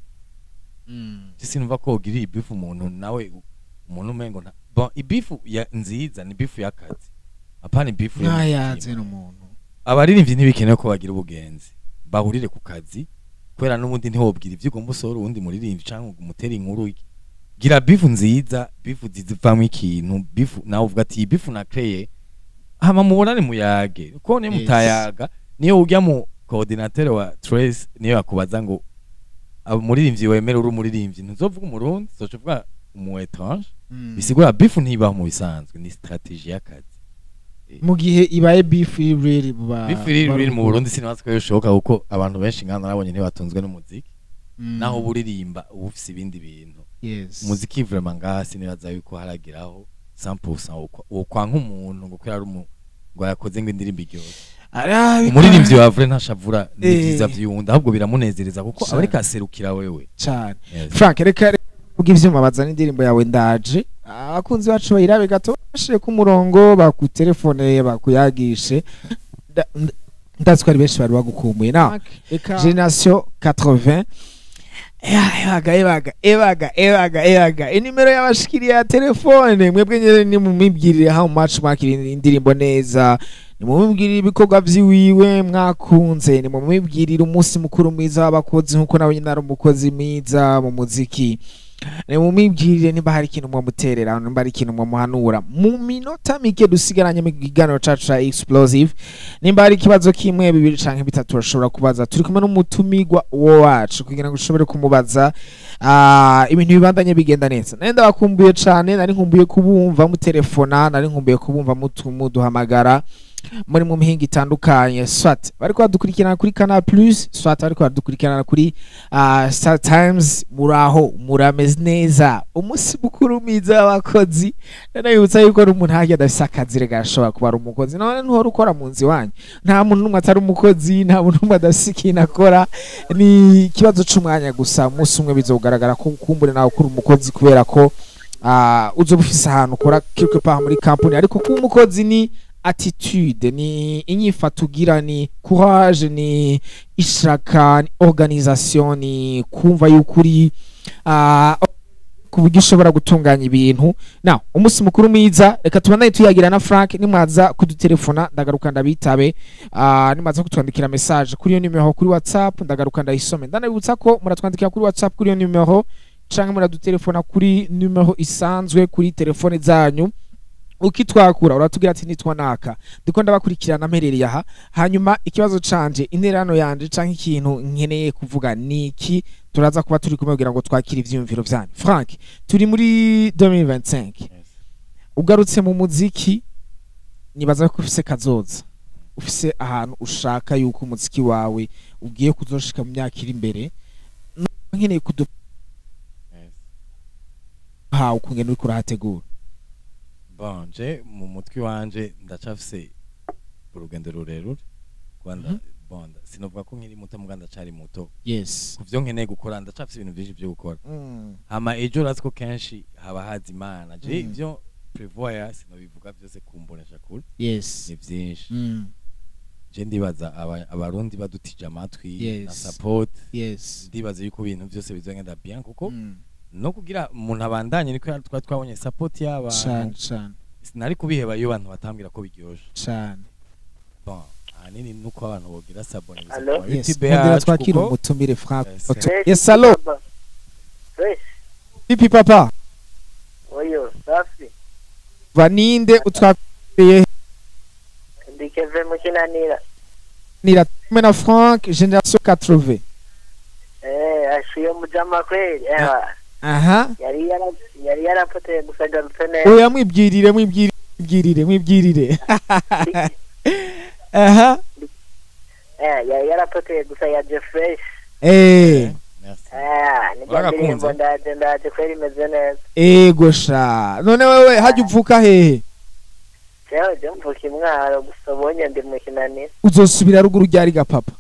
Sinumva ko wogira ibifu umuntu nawe umuntu umengo nta. Bon, ibifu ya nziza ni bifu y'akazi, apana ibifu yo mu Ntayaze mutima. n'umuntu. Abaririmbyi ntibikenewe ko bagira ubugenzi, bahurire ku kazi, kubera n'ubundi ntiwobwira ivyo ugomba usohora uwundi muririmbyi canke ngo umutere inkuru. Gira bifu nziza, bifu nziza ivamwo ikintu, bifu nawe uvuga ati iyi bifu nakreye, hama mubonane muyage, kuko niyo mutayaga, niyo ujya mu coordinateur wa Trace, niyo yakubaza ngo umuririmbyi wemera uri umuririmbyi, ntuzovuga umurundi, uzoca uvuga umu étranger. Bisigura bifu ntibaho mu bisanzwe, ni stratégie y'akazi. Mu gihe ibaye beef iri real buba Bifu iri real mu Burundi sinibaza ko yoshoboka, kuko abantu benshi nkana narabonye ntibatunzwe n'umuziki. Naho buririmba uba ufise ibindi bintu. Umuziki vraiment ngaha sinibaza yuko harageraho 100% wokwanka umuntu ngo kubera ari ngo yakoze ngo indirimbo iryoshye. Umuririmbyi wa vrai ntashavura n'ivyiza vy'uwundi, ahubwo biramunezereza kuko aba ariko aserukira wewe. Cane. Yes. Frank, reka ubwo ivyuma bazana indirimbo yawe, ndaje abakunzi bacu bayirabe gato, bashire ku murongo, bakutelefone, bakuyagishe. Ndazi ko ari benshi bari bagukumbuye. Na génération 80, ebaga ebaga ebaga ebaga ebaga, inimero y'abashikiriye ya telefone, mwebwe nyene nimumibwirire how much mwakira indirimbo neza, nimumubwirire ibikorwa vyiwiwe mwakunze, nimumubwirire umunsi mukuru mwiza w'abakozi nkuko nawe nyine ari umukozi mwiza mu muziki, nimumubwirire niba hari ikintu mwamuterera, nimba hari ikintu mwamuhanura mu minota mike dusigaranye mu kiganiro cacu ca explosive. Nimba hari ikibazo kimwe, bibiri canke bitatu urashobora kubaza, turi kumwe n'umutumigwa wo wacu kugira ngo ushobore kumubaza, ibintu bibandanye bigenda neza. Nari ndabakumbuye cane, nari nkumbuye kubumva mutelefona, nari nkumbuye kubumva muduhamagara. Muri mu mihinga itandukanye, soit bariko badukurikirana kuri Canal Plus, soit bariko badukurikirana kuri Star Times, muraho, murameze neza? Umunsi mukuru mwiza w'abakozi. Ndanabibutsa yuko n'umuntu harya adafise akazi rega ashobora kuba ari umukozi. None ntuhora ukora mu nzu iwanyu? Nta muntu n'umwe atari umukozi, nta muntu n'umwe adafise ikintu akora. Ni ikibazo c'umwanya gusa. Umunsi umwe bizogaragara ko kumbure nawe ukuri umukozi, kubera ko uzoba ufise ahantu ukora quelque part muri company. Ariko kuba umukozi ni attitude, ni inyifato ugira, ni courage, ni ishaka, ni organisation, ni kumva yuko uri ku buryo ushobora gutunganya ibintu. Now, umunsi mukuru mwiza. Reka tubandanye tuyagira na Frank. Nimwaza kudutelefona ndagaruka ndabitabe. Nimwaza kutwandikira message kuri iyo numero kuri WhatsApp, ndagaruka ndayisome. Ndanabibutsa ko muratwandikira kuri WhatsApp kuri iyo numero, canke muradutelefona kuri numero isanzwe kuri telefone zanyu. Ukitwakura uratubwira ati: "Nitwa naka, ndiko ndabakurikirana mperereye aha, hanyuma ikibazo canje, intererano yanje canke ikintu nkeneye kuvuga niki." Turaza kuba turi kumwe kugira ngo twakire ivyiyumviro vyanyu. Frank, turi muri 2025. Yes. Ugarutse mu muziki, nibaza ko ufise kazoza, ufise ahantu ushaka yuko umuziki wawe ugiye kuzoshika mu myaka iri imbere. Nkeneye kuduha ukungene uriko urahategura. Bon, je mu mutwe wanje ndacafise urugendo rurerure Rwanda. Bon, sinovuga ko nkiri muto, muga ndacari muto ku vyo nkeneye gukora. Ndacafise ibintu vyinshi vyo gukora. Hama ejo urazi ko kenshi haba haza Imana. Je ivyo prévoir sinobivuga vyose kumbonesha kure. Ni vyinshi. Je ndibaza abarundi badutije amatwi na support, ndibaza yuko ibintu vyose bizogenda bien, kuko no kugira umuntu abandanye niko twari twabonye support y'abantu. Cane cane. Sinari kubiheba iyo abantu batambwira ko biryoshe. Bon, ahanini nuko abantu bogira s'abonner gusa Allo? ku Yes. YouTube Nkundira yacu, twakira umutumire Frank. Yes. Yes, allo. Fresh. Vipi papa? Oyo, safi. Vaninde utwakiriye? Ndi Keve mukinanira. Nira kumwe na Frank Generation 80. Eh, ashiyo mujama kweli. Ewa. Yari yarapoteye gusa garutse neza. Oya, mwibwirire, mwibwirire, mwibwirire, mwibwirire. Aha. Eh, yari yarapoteye gusa yaje fresh. Merci. Eh, nijya Wagakunze? ndirimbo ndaje ndaje kweli imeze neza. Ego sha, none wewe hajya uvuka hehe? Jewe je mvuka imwaro, gusa ubonye ndi mukinanira. Uzosubira ruguru ryari ga papa?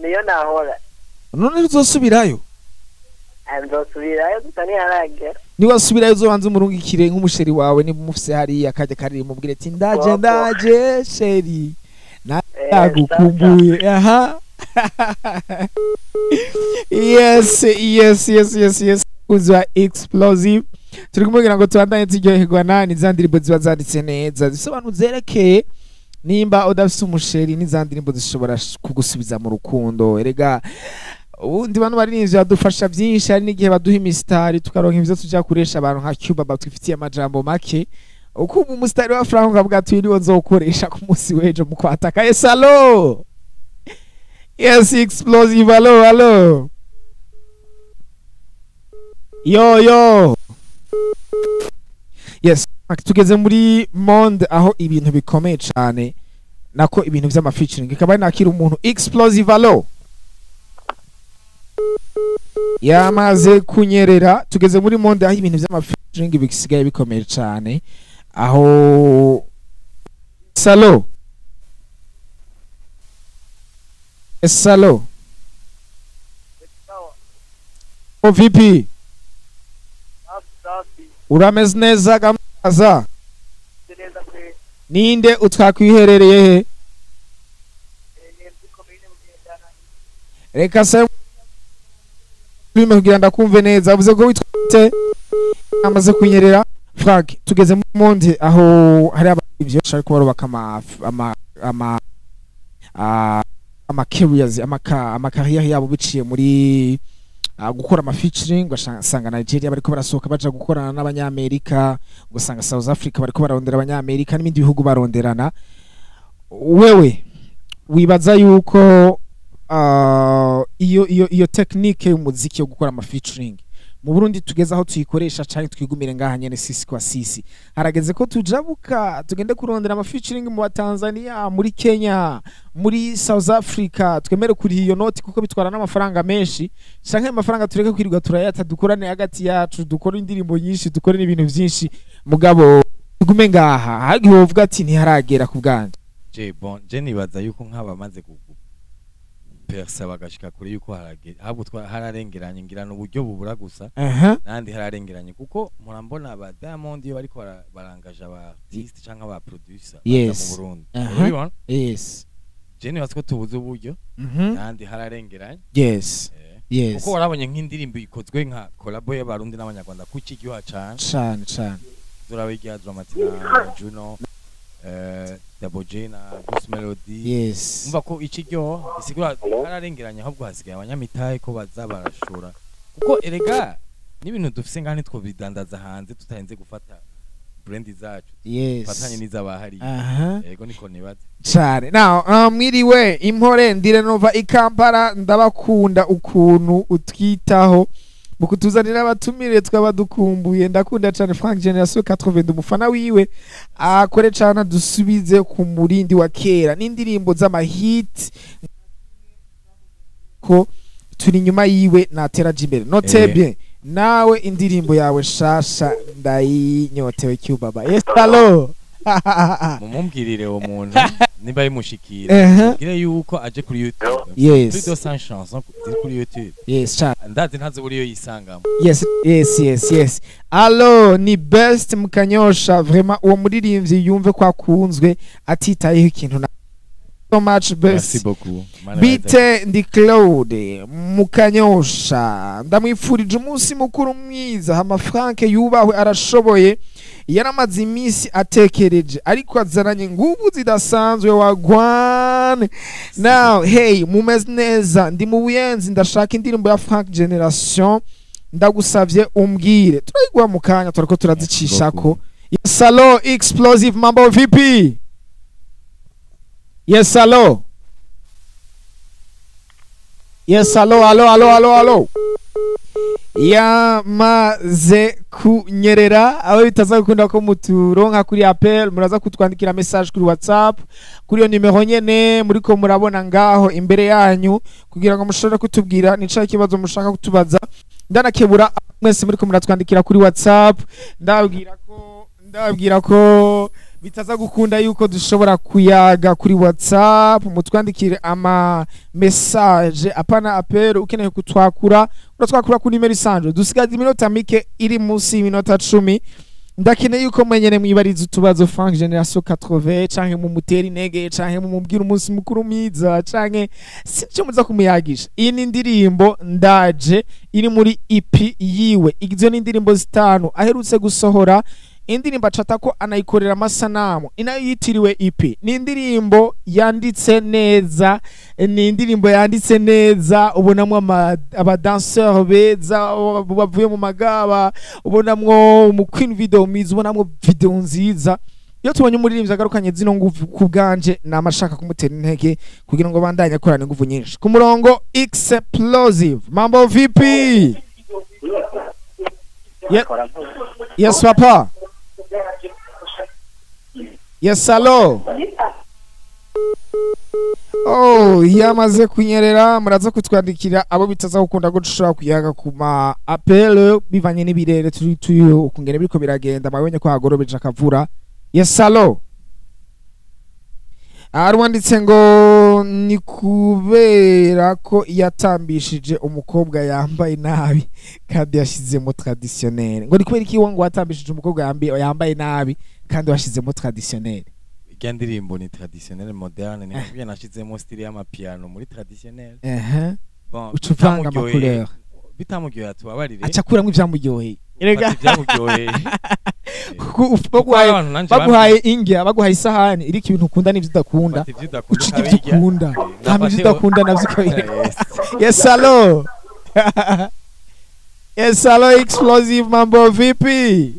Niyo nahora. None uzosubirayo? Eh, nzosubirayo gusa ntiharagera. Niwasubirayo uzobanza umurungikire nk'umusheri wawe niba umufise hariya akajya karirimba, umubwire ati: "Ndaje, Wako. ndaje chéri, Eh, nagukumbuye." Aha, yes. Uzwa explosive turi kumubwira ngo tubandanye turyoherwa nani za ndirimbo ziba zanditse neza, zisobanura zerekeye nimba udafise umusheri, n'iza ndirimbo zishobora kugusubiza mu rukundo. Erega ubundi bano baririmbyi badufasha byinshi. Hari n'igihe baduha imisitari tukaronka ivyo tuja kuresha abantu nka Cuba batwifitiye amajambo make. Ukumva umusitari wa Frank ukavuga ati: "Uyu niwo nzokoresha ku munsi w'ejo mu kwataka." Yes, allo. Yes, explosive, allo, allo, yo yo. Yes, tugeze muri monde aho ibintu bikomeye cyane, nako ibintu vy'ama featuring ikaba ari nakira umuntu. Explosive, allo. Yamaze kunyerera. Tugeze muri monde aho ibintu vy'ama featuring bisigaye bikomeye cyane, aho salo. Yes, allo. O vipi? Urameze neza gamaza? Ninde utwakwiherereye he? Reka se bime kugira ndakumve neza. Avuze ko witwa te amaze kunyerera. Frank, tugeze mu monde aho hari ibyo bashaka kuba barubaka ama careers, ama career yabo biciye muri gukora ama featuring. Ugasanga Nigeria bariko barasohoka baja gukorana n'abanyamerika, ugasanga South Africa bariko barondera abanyamerika n'ibindi bihugu baronderana. Wewe wibaza yuko iyo technique y'umuziki yo gukora ama featuring Mu Burundi tugeze aho tuyikoresha canke twigumire ngaha nyene sisi kwa sisi? Harageze ko tujabuka, tugende kurondera ama featuring mu Tanzania, muri Kenya, muri South Africa, twemere kuri iyo noti kuko bitwara n'amafaranga menshi, canke amafaranga tureke kwirirwa turayata, dukorane hagati yacu, dukore indirimbo nyinshi, dukore n'ibintu vyinshi, mugabo tugume ngaha? Hagiye uvuga ati ntiharagera ku bwanje. Je, bon, je nibaza yuko nk'abamaze persa bagashika kure yuko haragera, ahubwo hararengeranye, ngira n'uburyo bubura gusa. Nandi hararengeranye, kuko murambona aba Diamond iyo bariko barangaje aba artiste canke aba producer baza mu Burundi. Urabibona? Yes. Je nibaza ko tubuze uburyo, nandi hararengeranye. Kuko warabonye nk'indirimbo ikozwe nka collabo y'Abarundi n'Abanyarwanda, kuki igihuha cane? Cane cane. Zurabe rya Drama T na Juno, Double J na Bruce Melody. Umva ko iki ryo bisigura hararengeranye, ahubwo hasigaye abanyamitahe ko baza barashora, kuko erega n'ibintu dufise ngaha ntitwobidandaza hanze tutarinze gufata brand zacu, fatanye n'izabahari. Yego, niko nibaza. Cane. Now, mwiriwe impore, ndire nova ikampara. Ndabakunda ukuntu utwitaho mu kutuzanira abatumire twaba dukumbuye. Ndakunda cane Frank Generation 80, umufana wiwe. Akore cane, dusubize ku murindi wa kera n'indirimbo z'amahit, ko turi inyuma yiwe, natera imbere note. Bien, nawe indirimbo yawe shasha ndayinyotewe. Cyubaba, yes, hello. Mumumbwirire uwo muntu nimba bimushikira, mubwire yuko aje kuri YouTube, plus de 100 chansons ziri kuri YouTube. Yes, cane. Ndazi ntazi buriyo yisangamo. Yes. Allo, ni best mukanyosha. Vraiment uwo muririmbyi yumve ko akunzwe atitayeho ikintu na so much Merci best. beaucoup. Mana. Bite, ndi Claude Mukanyosha, ndamwifurije umunsi mukuru mwiza. Hama Frank yubahwe, arashoboye, yaramaze iminsi atekereje ariko azananye nguvu zidasanzwe. Wagwan. Now, hey, mumeze neza? Ndi mu Buyenzi, ndashaka indirimbo ya Frank Generation, ndagusavye umbwire. Turayiguha mu kanya, turako turazicishako. Yes, hello, Explosive, mambo vipi? Yes, hello. Yes, hello, hello, hello, hello, hello. Yamaze kunyerera. Aho bitaza gukunda ko muturonka kuri appel, muraza kutwandikira message kuri WhatsApp kuri iyo nimero nyene muriko murabona ngaho imbere yanyu, kugira ngo mushobore kutubwira nica ikibazo mushaka kutubaza. Ndanakebura mwese muriko muratwandikira kuri WhatsApp, ndababwira ko bitaza gukunda yuko dushobora kuyaga kuri WhatsApp. Mutwandikire ama message, apana appel. Ukeneye kutwakura, uratwakura kuri nimero isanzwe. Dusigaje iminota mike iri munsi y'iminota 10. Ndakeneye yuko mwenyene mwibariza utubazo Frank Generation 80, canke mumutera intege, canke mumubwira umunsi mukuru mwiza, canke sinco muza kumuyagisha. Iyi ni indirimbo Ndaje, iri muri EP yiwe, igizwe n'indirimbo zitanu aherutse gusohora. Indirimbo acata ko anayikorera amasanamu, inayo yitiriwe EP. Ni indirimbo yanditse neza, ni indirimbo yanditse neza, ubonamwo abadanseur beza bavuye mu magaba, ubonamwo umu queen video mwiza, ubonamwo video nziza. Iyo tubonye umuririmbyi agarukanye zino nguvu, ku bwanje namashaka kumutera intege kugira ngo bandanye akorana inguvu nyinshi. Ku murongo, Explosive, mambo vipi? Yes papa. Yes, hello. Oh, yamaze kunyerera. Muraza kutwandikira abo bitaza gukunda ko dushobora kuyaga ku ma appel bivanye n'ibirere turi ukungene biriko biragenda. Mwabonye ko hagorobeje akavura. Yes, hello. Arwanditse ngo ni kubera ko yatambishije umukobwa yambaye nabi kandi yashizemo traditionnel. Ngo ni kubera iki ngo watambishije umukobwa yambaye nabi kandi washizemo traditionnel? Irya ndirimbo ni traditionnel moderne, ni kubya nashizemo style y'amapiano muri traditionnel. Bon, uca uvanga bitamuryoheye- ama couleur. Bitamuryoheye atubabarire. Aca akuramwo ivyamuryoheye erega. Fata ivyamuryoheye. Kuko Kuko baguhaye abantu nanje baguhaye ingya, baguhaye isahani iriko ibintu ukunda n'ivyo udakunda, fata ivyo udakunda uca urya ivyo ukabirya. ukunda, hama ivyo udakunda navyo ukabirya. Yes. Yes, hello. Yes, hello, Explosive, mambo vipi?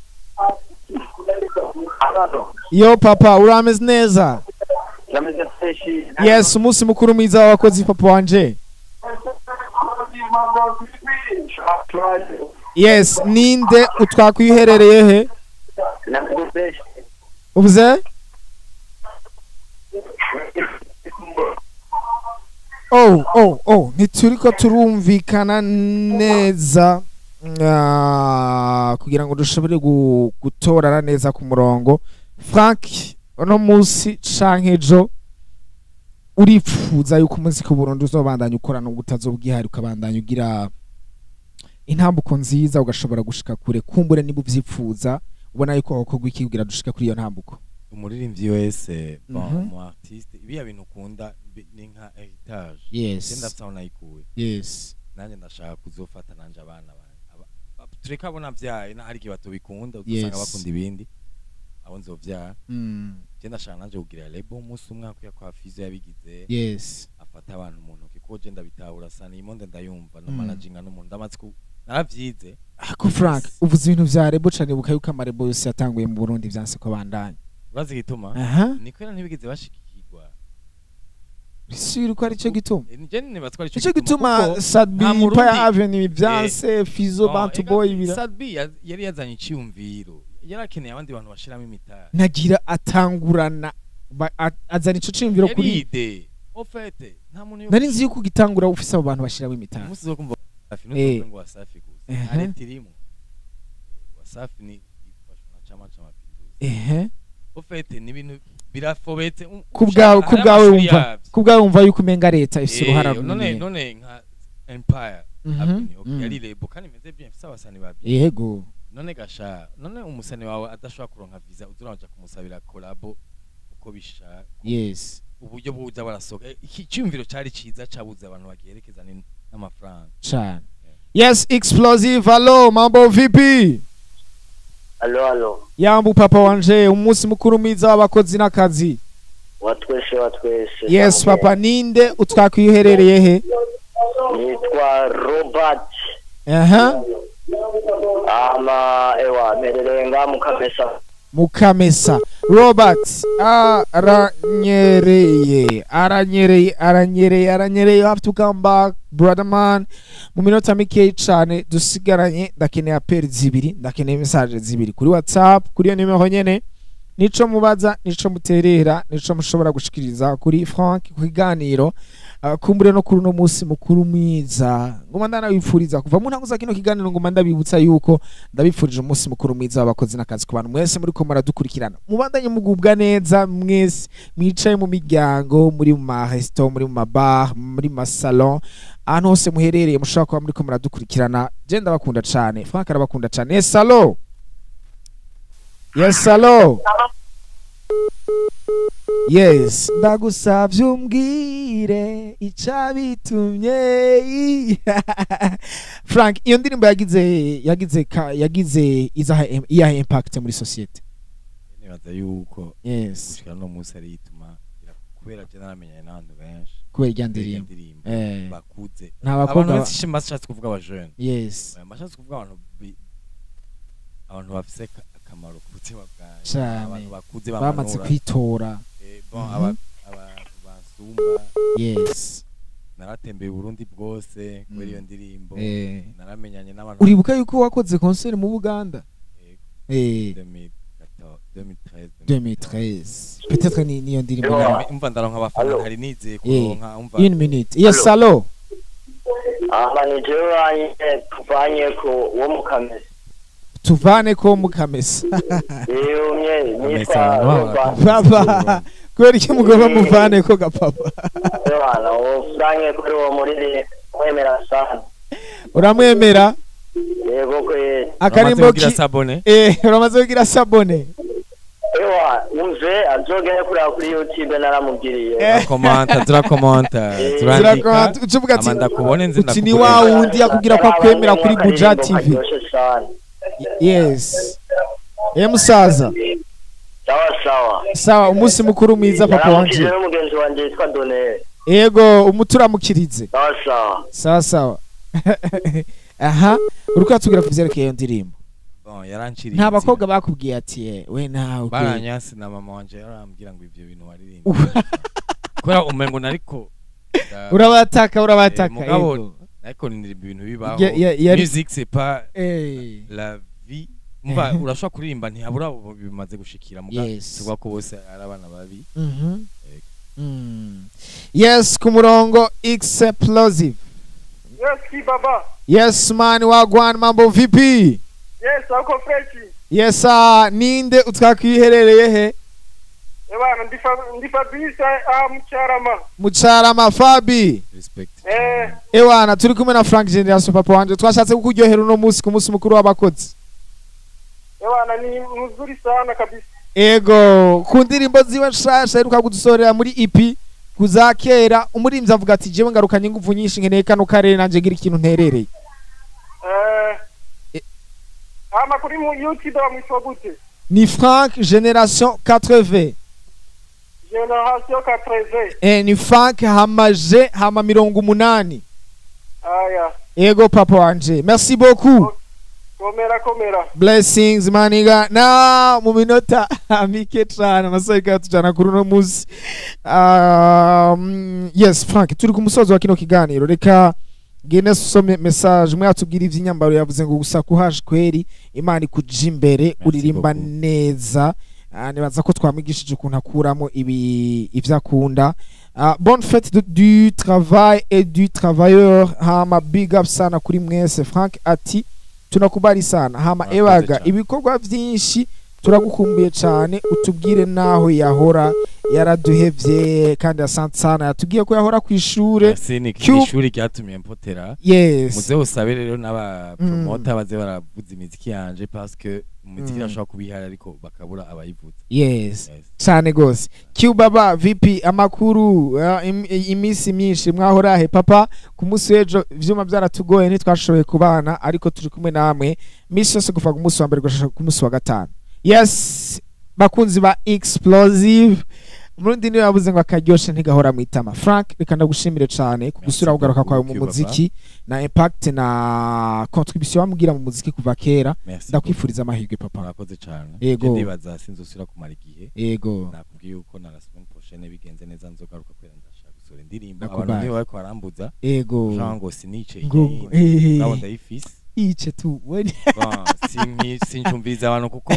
Yo papa, urameze neza? Nameze fresh. Yes, umunsi mukuru mwiza w'abakozi, papa wanje. Yes, ninde utwakwiherereye he? Uvuze? Oh, ntituriko turumvikana neza kugira ngo dushobore gutorana neza ku murongo. Frank, uno munsi canke ejo uripfuza yuko umuziki w'u Burundi uzobandanya ukora nubwo utazobwihari, ukabandanya ugira intambuko nziza ugashobora gushika kure, kumbure niba uvyipfuza ubona yuko hokorwa iki kugira dushike kuri iyo ntambuko? Umuririmbyi wese, bon, umu artiste, ibiya bintu ukunda ni nka heritage. Yes. Ndafite aho nayikuye. Yes. Nanjye ndashaka kuzofata nanje abana banje. Tureka abo navyaye na hari igihe batobikunda, uzosanga bakunda ibindi. Abo nzovyara. Je ndashaka nanje kugira label umunsi umwe hakuya kwa Fizo yabigize. Yes. Afata abantu mu ntoki ko je ndabitahura sana, iyi monde ndayumva no managinga n'umuntu ndamaze naravyize. Ako Frank, uvuze ibintu vya label cane, buka yuko amarebo yose yatanguye mu Burundi vyanse ko bandanya. Urazi gituma? Niko rero ntibigeze bashikirwa. Bisubira uko ari cyo gituma. Nje nibatwa ari cyo gituma Sadbi Empire Avenue vyanse, Fizo Bantu Boy bira. Sadbi yari yazanye iciyumviro. Yarakeneye abandi bantu bashiramo imitari. Nagira atangurana azana ico ciyumviro kuri ide. Au fait, nta muntu nari nzi yuko gitangura ufise abo bantu bashiramo imitari. Umunsi zo kumva Wasafi n'utuvuga ngo Wasafi gusa. Areti irimo. Wasafi ni ifashwa na Chama cha Mapinduzi. Au fait, ni ibintu birafobetse kubwawe wumva yuko umenga leta ifise uruhara runini. None nka Empire Avenue yari label kandi imeze bien, ifise abasani babiri. Yego. None gasha, none umusani wawe adashobora kuronka visa uzuraja kumusabira collabo uko bishaka. Yes. Uburyo buza barasoka. Iki cyumviro cari ciza cabuze abantu bagiherekeza n'amafaranga. Cyane. Yes, Explosive, allo, mambo vipi? Allo, allo. Yambu papa wanje, umunsi mukuru mwiza w'abakozi n'akazi. Watwese. Yes papa, ninde utwakwiherereye he? Nitwa Robert. Ama ewa merereye nga Mukamesa. Mukamesa. Robert aranyereye. You have to come back brother man. Mu minota mike cyane dusigaranye, ndakeneye appel zibiri, ndakeneye message zibiri kuri WhatsApp kuri iyo nimero nyene. Nico mubaza, nico muterera, nico mushobora gushikiriza kuri Frank ku kiganiro. Kumbure no kuri no munsi mukuru mwiza. Ngoma ndanabipfuriza kuva mu ntango za kino kiganiro, ngoma ndabibutsa yuko ndabipfurije umunsi mukuru mwiza w'abakozi n'akazi ku bantu mwese muri ko muradukurikirana. Mubandanye mugubwa neza mwese mwicaye mu miryango, muri mu ma restaurant, muri mu ma bar, muri ma salon, ahantu hose muherereye mushobora kuba muri ko muradukurikirana. Je ndabakunda cyane, Frank arabakunda cyane. Yes, allo. Yes, hello. Yes, ndagusavye umbwire icabitumye. Frank, iyo ndirimbo yagize izaha impact muri societe. Nibaza yuko yes, gushika no munsi ari ituma kubera je naramenyanye n'abantu benshi kubera irya ndirimbo bakuze. Abantu benshi mbashatse kuvuga aba jeune. Yes. Mbashatse kuvuga abantu bafise akamaro ku buzima bwanjye, abantu bakuze bamaze kwitora, bon, abantu basumba. Yes. Naratembeye Burundi bwose kubera iyo ndirimbo, naramenyanye n'abantu. Uribuka yuko wakoze concert mu Buganda? 2013 peut-être ni niyo ndirimbo. Umva ndaronka abafana hari nizeye kuronka umva. Une minute. Yes, allo. Manager wanje tuvanye ko wo mukamesa. Tuvane ko mukamesa. Nitwa Papa. Kubera iki mugomba muvane ko gapapa? Bana, ufanye kuri uwo muri mwemera sana. Uramwemera? Yego kwe. Akarimbo ki sabone. Uramaze kugira sabone. Ewa, umve azogera kuri YouTube naramubwiriye. Komanta, turakomanta, turandika. Ucuvuga ati amanda kubone nzi ndakubwira. Ni wa wundi yakubwira ko akwemera kuri Buja TV. Yes. Musaza. Sawa. Sawa, umunsi mukuru mwiza papa wanje. Umugenzi wanje yitwa Donel. Yego, umuturamukirize. Sawa. Sawa sawa. Aha, uriko atubwira kuvyerekeye iyo ndirimbo. Bon, yaranciriye. Nta bakobwa bakubwiye ati we nawe. Baranyasi na mama wanje yarambwira ngo ivyo bintu waririmba. Kubera umengo nariko urabataka. Yego. Ariko ndirimba ibintu bibaho. Musique c'est pas la vie. Umva, urashobora kuririmba, ntihabura abo bimaze gushikira muga tuvuga ko bose ari abana babi. Yes, ku murongo Explosive. Yes, baba. Yes man, wagwan, mambo vipi? Yes, uko fresh. Yes, ninde utwakwiherereye he? Ebana, ndi Fabrice Mucarama. Mucarama Fabi. Respect. Ewana, turi kumwe na Frank Generation, papa wanje. Twashatse kukuryohera uno munsi ku munsi mukuru w'abakozi. Ebana, ni mzuri sana kabisa. Ego, ku ndirimbo ziwe nshasha aheruka kudusorera muri EP kuza kera, umurimbyi avuga ati jewe ngarukanye inguvu nyinshi, nkeneye kano karere nanje ngira ikintu nterereye. Ama kuri mu YouTube bamwitwa gute? Ni Frank Generation 80. Generation 80. Ni Frank hama G hama 80. Aya. Ego papa wanje. Merci beaucoup. Komera komera. Blessings maniga. Na mu minota mike cane amasaha tujana kuri uno musi. Yes Frank, turi ku musozo wa kino kiganiro. Reka gene usome message mwe atubwira ivy'inyambaro, yavuze ngo gusa kuhaje kweri, Imana ikuja imbere, uririmba beaucoup. neza. Nibaza ko twamwigishije ukuntu akuramo ibi ivyo akunda. Bonne fête du travail et du travailleur. Hama big up sana kuri mwese. Frank ati tunakubali sana. Hama Murakoze ewaga cane. ibikorwa vyinshi turagukumbuye cane, utubwire naho yahora yaraduhevye, kandi asante sana, yatubwiye ko yahora kw'ishure. Merci, ni ishuri ryatumye mpotera. Muze usabe rero n'aba promoter baze baravuza imiziki yanje, parce que umuziki irashobora kuba ihari ariko bakabura abayivuza. Yes. Cane gose. Q baba VP, amakuru, iminsi myinshi, mwahorahe papa? Ku munsi w'ejo ivyuma byaratugoye, ntitwashoboye kubana, ariko turi kumwe namwe misi yose kuva ku munsi wa mbere gushika ku munsi wa gatanu. Yes, bakunzi ba Explosive, Umurundi niwe yavuze ngo akaryoshe ntigahora mwitama. Frank, reka ndagushimire cane ku gusubira kugaruka kwawe mu beaucoup, muziki na impact na contribution wamubwira mu muziki kuva kera. Merci. Ndakwifuriza amahirwe papa. Murakoze cane. Yego. Je ndibaza sinzosubira kumara igihe. Nakubwiye yuko na la semaine prochaine bigenze neza nzogaruka, kubera ndashaka gusohora indirimbo. Nakubali. Abantu nibo bariko barambuza genre ngo sinice Ngo ngabo ndayifise. Ice tu we. Bon, sincumviriza abantu kuko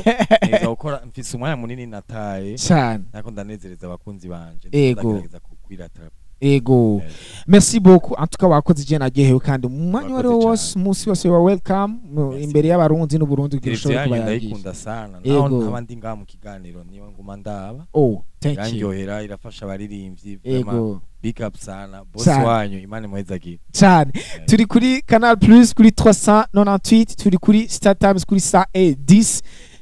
neza gukora, mfise umwanya munini nataye Cane. nako ndanezereza abakunzi banje. Ndagerageza kwiratara. Ego. Merci beaucoup, en tout cas wakoze, je naryohewe, kandi mu mwanya Wakoze wari cane. wose, umunsi wose wa welcome Merci. imbere y'Abarundi n'Uburundi kugira Televiziyo ushobore yanyu kubayagisha. ndayikunda sana, naho ntaba ndi ngaha mu kiganiro niyo nguma ndaba. Oh, thank you. Irandyohera, irafasha abaririmbyi vraiment. Big up sana boss Cane. wanyu, Imana imuhezagire. Cane. Turi kuri Canal Plus kuri 398, turi kuri Star Times kuri 110.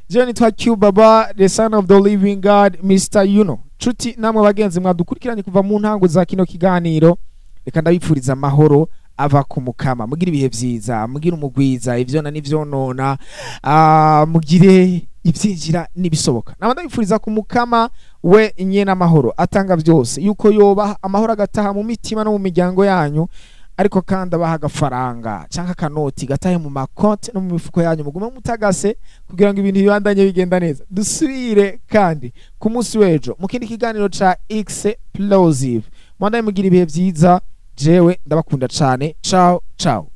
Jewe nitwa Q Baba, the son of the living God, Mr Yuno. Nshuti namwe bagenzi mwadukurikiranye kuva mu ntango za kino kiganiro, reka ndabipfuriza amahoro ava ku Mukama. Mugire ibihe vyiza, mugire umugwiza ivyona n'ivyonona, mugire ivyinjira n'ibisoboka. Naba ndabipfuriza ku Mukama we nyene amahoro atanga vyose, yuko yoba amahoro agataha mu mitima no mu miryango yanyu, ariko kandi abaha agafaranga canke akanoti gatahe mu makonti no mu mifuko yanyu, mugume mutagase kugira ngo ibintu bibandanye bigenda neza. Dusubire kandi ku munsi w'ejo mu kindi kiganiro ca Explosive. Mwandanye mugira ibihe vyiza, jewe ndabakunda cane. Ciao ciao.